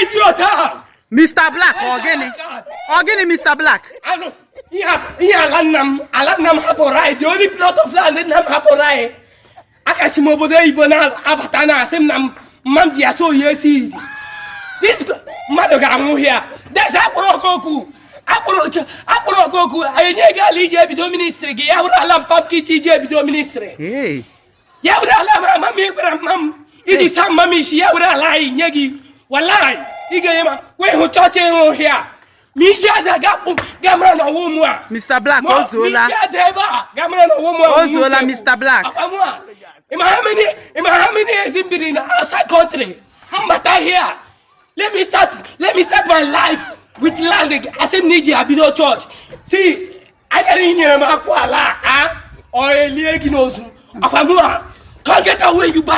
Idiot a. Mr. Black, ọ gịnị? Ọ gịnị, Mr. Black? Anụ ihe ala nna m hapụrụ anyị, the only plot of land nna m hapụrụ anyị. Akachi m obodo oyibo na-abata, na-asị m na mma m ji ya so oyi esi idi. This mmadụ ga-anwụ here. Desa akpụrụ ọkụ, akpụrụ ọkụ. Anyị enye gị ala iji ebido ministry gị, ya bụrụ ala mpa m ka iji ebido ministry. Hey. Ya were ala m ama m gwara mma m iji saa mma m isi, ya were ala anyị nye gị. Wallahi, ị ga-enye ma wee hụ chọọchị ịhụ hịa ma isi ada ga-akpụ ga mara na ọwụ mụ a. Mr. Black, o zuola. Ma isi ada ebe a ga mara na ọwụ mụ a. O zuola, Mr. Black. Akwa mụ a, ị ma how many years m biri na outside country mbata here? Let me start my life with land. Asị m na iji abido church. See, agara inyere m akwụ ala a, ọ elie gị n'ozu. Akwa mụ a, come get away, you bastard.